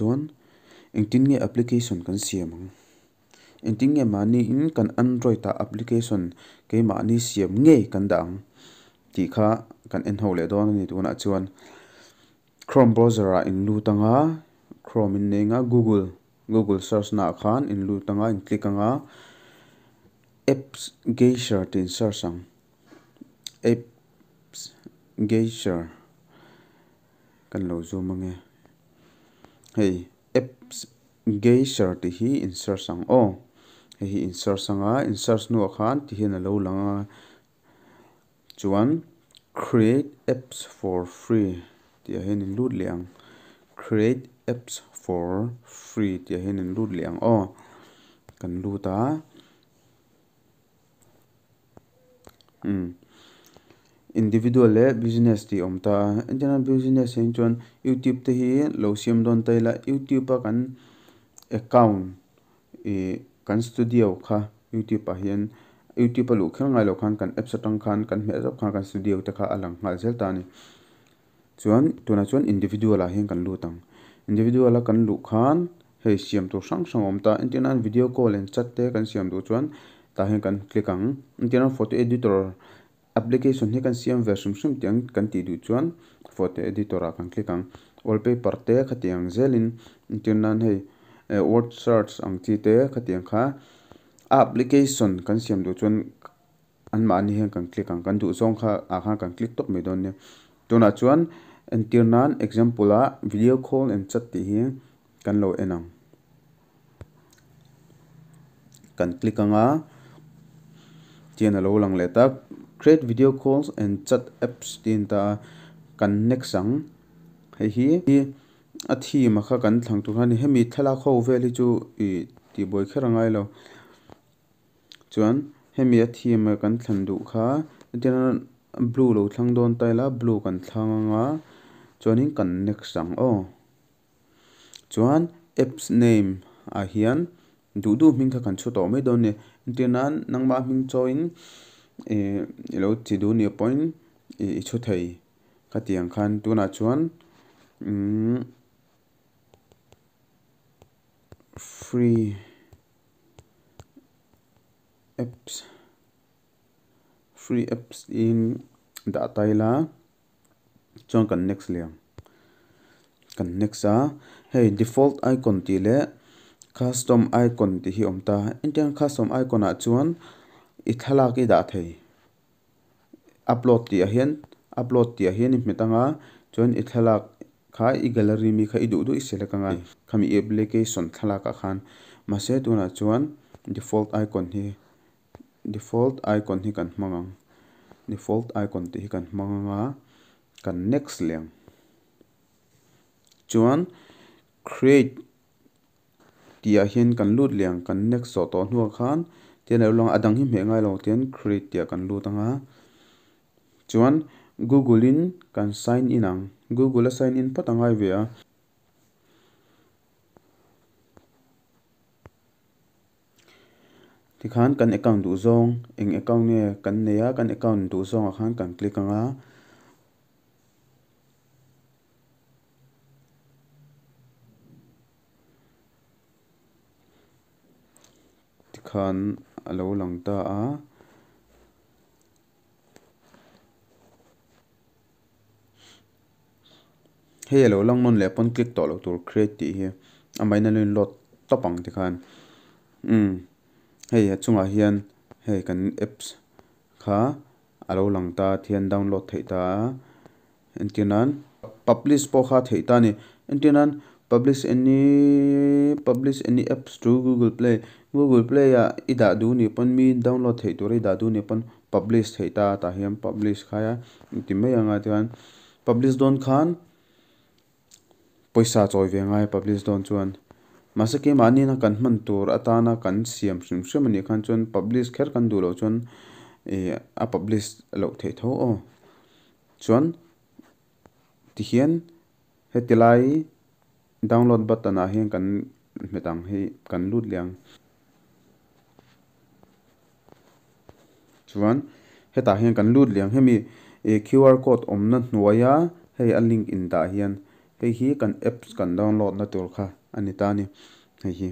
chuan engtin nge application kan siam ang engtin nge mahni in kan android ah application keimahni siam ngei kan dah ang tih kha kan en ho leh dawn a ni tunah chuan chrome browser ah in lut anga chrome in nei anga google google search naah khan in lut anga in click anga apps geyser tih in search ang apps geyser kan lo zoom ange hei apps geyser tih hi in search ang aw hei hi in search anga in search hnuah khan ti hian a lo lang a chuan create apps for free tih ah hian in lut leh ang create apps for free tih ah hian in lut leh ang aw kan lut a umm individual leh business tih a awm ta a entirna business ah hi chuan youtube te hi lo siam dawn ta ila youtube a kan account ih kan studio kha youtube ah hian youtube a luh kher ngai loh khan kan apps atang khan kan hmeh zauh khan kan studio te kha a lang nghal zel ta a ni chuan tunah chuan individual ah hian kan lut ang individual a kan luh khan hei siam tur hrang hrang a awm ta entir nan video call and chat te kan siam duh chuan tah hian kan click ang entir nan photo editor application hi kan siam ve hrim hrim tih ang kan tih duh chuan photo editor ah kan click ang wallpaper te khatiang zelin entir nan hei word search ang chi te khatiang kha a application kan siam duh chuan anmahni hian kan click ang kan duh zawng kha ah khan kan click tawp mai dawn nia tunah chuan entir nan example ah video call and chat tih hi kan lo en ang kan click ang a tihian a lo lang leh ta create video calls and chat apps tih a ni ta a kan next ang hei hi a theme a kha kan thlang tur kha a ni hemi thlalak ho vel hi chu ih tihbuai kher a ngai lo. Chuan hemi a theme a kan thlan duh kha entirna blue lo thlang dawn ta ila blue kan thlang anga chuanin kan next ang aw. Chuan apps name ah hian duh duh hming kha kan chhu tawh mai dawn a ni. Entir nan nangmah hming chawiin ih i lo chi duh nih pawhin ih i chhu thei khatiang khan tunah chuan umm free. Apps free apps in dah ta ila chuan kan next leh ang kan next a hei default icon tih leh custom icon tih hi a awm ta engtiang custom icon ah chuan i thlalak i dah thei upload tih ah hian upload tih ah hian i hmet anga chuan i thlalak Kha i gallery mi kha i duh duh i select anga khami i application thlalak ah khan mahse tunah chuan default icon hi default icon hi kan hmang ang default icon tih hi kan hmang anga kan next leh ang chuan create tih ah hian kan lut leh ang kan next zawh tawh hnuah khan tian a lo lang a a dang hi hmeh ngai lo tian create tih ah kan lut anga. Chuan Google in kan sign in ang. Google a sign in phawt a ngai ve a. Tikhan kan account duh zawng eng account nge kan nei a kan account duh zawngah khan kan click ang a. Tikhan a lo lang ta a. Hei a lo lang nawn leh pawn click tawh loh tur create tih hi amahin a lo in load tawp ang tikhan umm hei a chungah hian hei kan apps kha a lo lang ta thian download theih ta a entir nan publish pawh kha theih ta a ni entir nan publish any publish any apps to google play google play ah i dah duh nih pawn mi download theih tur i dah duh nih pawn publish theih ta tah hian publish khai a inti mai ang a tichuan publish dawn khan pawisa chawi ve ngai publish dawn chuan mahse keimahni na kan hman tur atana kan siam hrim hrim anih khan chuan publish kher kan duh loh chuan ih a publish loh theih tho aw chuan tihian heti lai download button ah hian kan hmet ang hei kan lut leh ang chuan hetah hian kan lut leh ang hemi ih qr code awmna hnuaia hei a link in dah hian Hei hi kan apps kan download na tur kha a ni ta a ni. Hei hi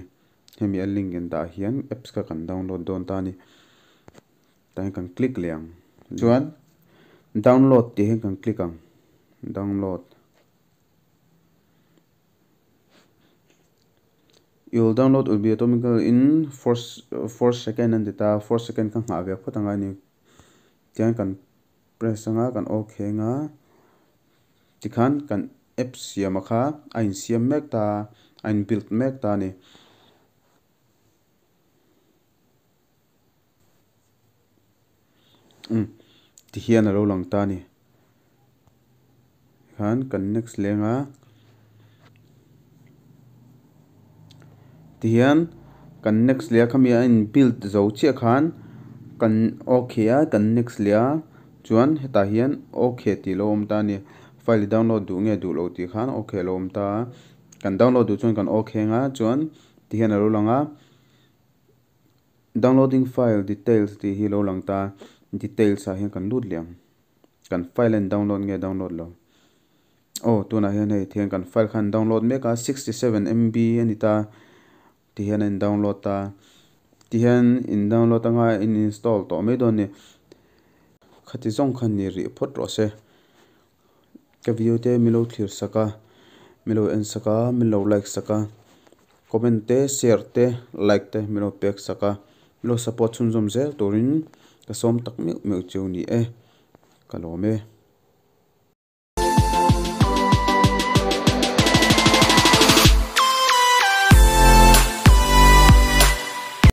hemi a link in dah hian apps kha kan download dawn ta a ni. Tah hian kan click leh ang. Chuan download tih hian kan click ang. Download. Your download will be automatically in 4 second an ti ta a, 4 second kha nghah ve phawt angai a ni. Tihian kan press anga kan ok anga tikhan kan app siama kha a insiam mek ta a, a in build mek ta a ni. Umm tihian a lo lang ta a ni. Khan kan next leng a tihian kan next leh a khami a in build zo chiah khan kan okay a kan next leh a chuan hetah hian okay tih a lo awm ta a ni file i download duh nge duh lo tih khan okay a lo awm ta a kan download duh chuan kan okay ang a chuan tihian a lo lang a. Downloading file details tih hi lo lang ta, details ah hian kan lut leh ang. Kan file a in download nge download lo. Aw tunah hian hei thian kan file khan download mek a 67 MB a ni ta ti hian a in download ta. Ti hian in download anga in install tawh mai dawn a ni. Khati zawng khan ni rih phawt rawh se. Ka video te min lo thlir sak a, min lo en sak a, min lo like sak a, comment te, share te, like te min lo pek sak a, min lo support chhunzawm zel turin ka sawm tak meuh meuh cheu ni e, ka lawm e.